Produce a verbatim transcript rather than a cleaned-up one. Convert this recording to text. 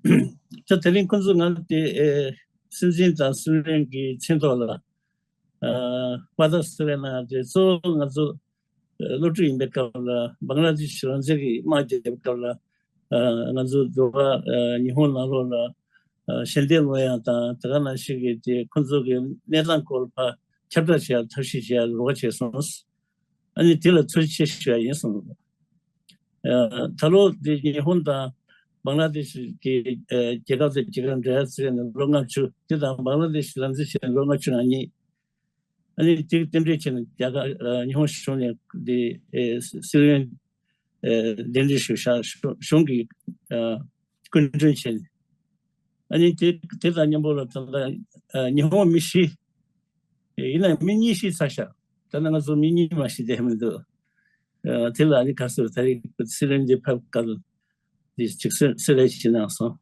ད་དེ་རིང་ཁོང་ཚོ་ང་དེ་ཨེ་སྲིད་འཛིན་དང་སྲིད་བློན་གྱི་མཚན་ཐོག་ལ་ཨ་པཱ་ཐ་སི་ལེ་ན་དེ་གཙོ་བོ་ང་ཚོ་ཨ་སློབ་ཕྲུག་ཡིན་པའི་སྐབས་ལ་བང་ལ་དེ་ཤི་རང་བཙན་གྱི་དམག་རྒྱག་པའི་སྐབས་ལ་ཨ་ང་ཚོ་འགྲོ་བ་ཨ་ཉི་ཧོང་ནང་ལོགས་ལ་ཨ་ཞལ་འདེབས་སློང་ཡག་དང་དེ་ག་ནང་བཞིན་གྱི་དེ་ཁོང་ཚོ་གི་གནས་སྟངས་སྐོར་ཕར་ཁྱབ་བསྒྲགས་བྱེད་ཡག་ཐབས་ཤེས་བྱེད་ཡག་རོགས་པ་བྱས་སོང་། ཨ་ནི་དེ་ལ་ཐུགས་རྗེ་ཆེ་ཞུ་ཡག་ཡིན་གསུངས། ཨ་ད་ལོ་འདི་ཉི་ཧོང་དང་བང་ལ་དེ་ཤི་གི་ཨ་རྒྱལ་ཁབ་དང་རྒྱལ་ཁབ་འབྲེལ་ཡག་ཟེར་ནས་ལོ་ལྔ་བཅུ། དེ་དང་བང་ལ་དེ་ཤི་ལམ་འཛིན་བྱས་ནས་ལོ་ལྔ་བཅུ་ང་གཉིས། ཨ་ནི་དེ་རྟེན་འབྲེལ་བྱས་ནས་རྒྱ་གར་ཨ་ཉི་ཧོང་གཞུང་ནས་འདི་ཨེ་སྲིད་བློན་ཨེ་གདན་འདྲེན་ཞུ་ཤག་གཞུང་གཞུང་གི་ཨ་སྐུ་མགྲོན་བྱས་ནས། ཨ་ནི་དེ་དེ་དང་མཉམ་པོ་ལ་ད་ལྟ་ཨ་ཉི་ཧོང་མི་བཞི། ཡིན་ན་མི་གཉིས་ཤི་ཚར་ཤག་ད་ནི་ང་ཚོ་མི་གཉིས་མ་ཤི་བསྡད་མི་འདུག་ཨ་དེ་ལ་ཨ་ནི་ག་ཚོད་ད་རེས་སྲིད་བློན་འདི་ཕེབས་སྐབས་འདི་ཅིག་གསོལ་གསོལ་རས་ཞིག་གནང་སོང་